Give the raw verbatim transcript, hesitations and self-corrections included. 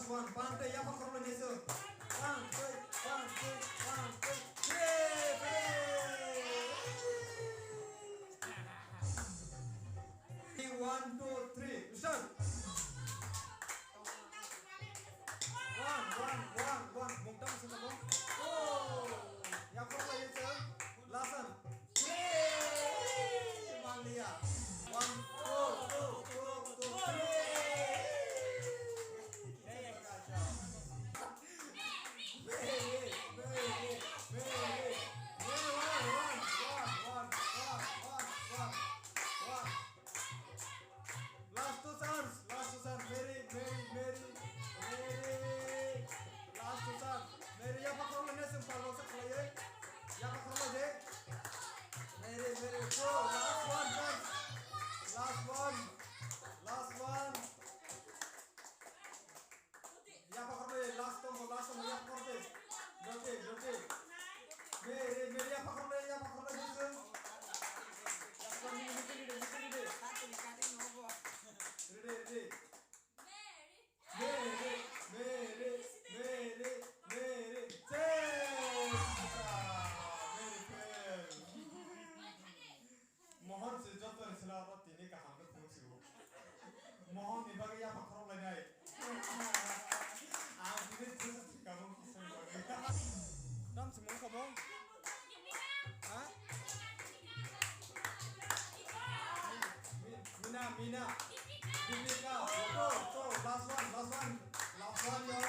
One, one, two, yapha khoroknwi se. One, two, one, two, one, two, three, three. One, two, three, start. One, one, one, one. Mungtam se tamo. Oh, yapha khoroknwi se. Lasan. Yay! Mangliya. One, two, two, two, two, three. Very, very, very, very. Very one, one, one, one, one, one, one. Last two chance, last two chance, Mary, Mary, Mary, Mary. Last two chance, Mary, yapha khoroknwi se, palmo se khlaiwi. Yapha khoroknwi se. Mary, Mary, go, last one chance. Last one, last one. Yapha khoroknwi, last tongo, last tongo, yapha khoroknwi. Lote, lote. Mary, Mary, yapha khoroknwi, yapha khoroknwi, listen. Yapha khoroknwi, listen, listen, listen. Ready, ready. Mary, Mary, Mary, Mary, Mary. Say, Mary, Mary. Mohon se joto ni sila abo tini kaham khe phunuk si o. Mohon ni bagwi yapha khorok lainai. Ang tini jesa thikamo kisai bagwi. Tam se mung kamo? Ha? Mi-, Mina, Mina. Dipika. Go, go, last one, last one. Last one, yo.